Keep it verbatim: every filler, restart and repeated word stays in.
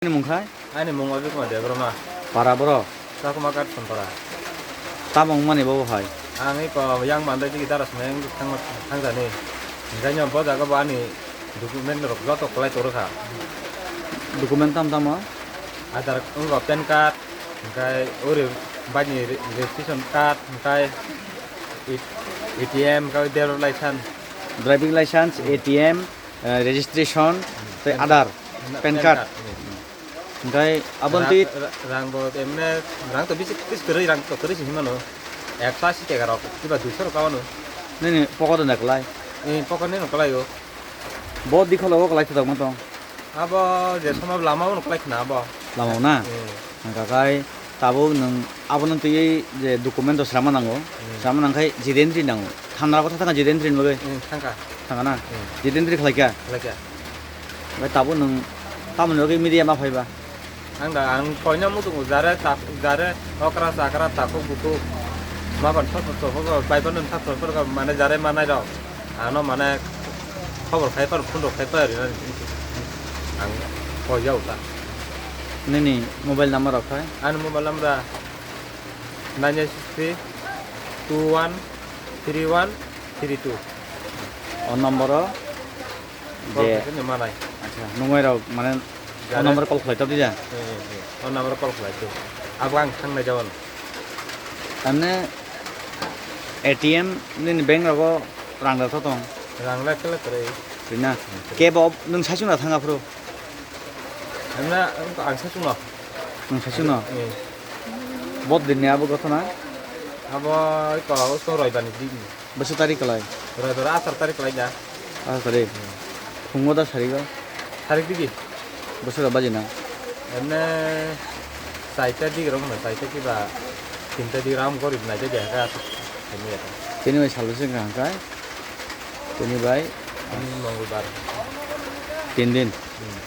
Nini mung khai? Ani mung Abhi Kumar Debbarma. Para boro? Chakma Kat Sonpara. Tamo wngmani bo hai? Ang iko yang mandai digi dara sumai ang thang-, thangjani. Hingkhe nyo bo jaga bo ani document rok joto kwlai toro kha. Document tam tamo? Aadhaar, wngkha pan card, hingkhe ori bike ni re-, registration card, hingkhe A T M, hingkhe driver license. Driving license, A T M, eh, registration, tei Aadhaar, pan card. Hingkhe aboni twi rang, ra-, rang bo emne rang to bisi, bisi kwrwi, rang to kwrwi se hinmano. Ekso asi teka rok, kiba duiso rok kawano. Nini pocket ni kwlai? Eh, pocket ni no kwlai o. Bo dikholo o kwlai tongma tong? Abo je somo lama o no kwlai khna abo. Lama o na? Eh. Hingkha khai tabuk nwng abono twiwi je document rok swrangma nango. Hmm. Swrangma nangkhai Jitendra nango. Thanra kotha thangkha Jitendra ni bagwi? Hmm, thangkha. Thangkha na? Hmm. Jitendra khlaikha? Khlaikha. Omo tabuk nwng tamoni bagwi media ma phaiba? Ang da, ang koino muchungo jare tak, jare okra chakra takhuk bukhuk. Maban sot sot sot sot bai bono thak sot sot mane jare manai rok. Ano mane khobor khai phar, phone rok khai phar rina ang koi jao ta. Nini mobile number rok khai? Ani mobile number nine nine six three two one three one three two. O number o call je khaikhe no manai. Acha, nungoi rok mane o number call khlai tok dija. Eh, eh, eh. O number call khlai tok. Abo ang thang nai jao. Tamne A T M nini bank rogo rang da tong? Rang lai kele kwrwi. Rina. Hmm. Kebo nwng saichung na thang aphuru? Amna ang saichung no. Nwng saichung no? Eh. Bot din ni abo gothona? Abo ko usto roibani din. Bwswk tarik kwlai? Roibar atharo tarik kwlai da. Atharo tarik? Hmm. Phungo da sarigo? Sarik digi. Bwswk baji na? Emne saita digi rok na, saita kiba tinta digi ram gorib na jadi haka atharo. Tini bai salbisi wngkha hangkai? Tini bai? Tini Mongolbar. Tin din? Hmm.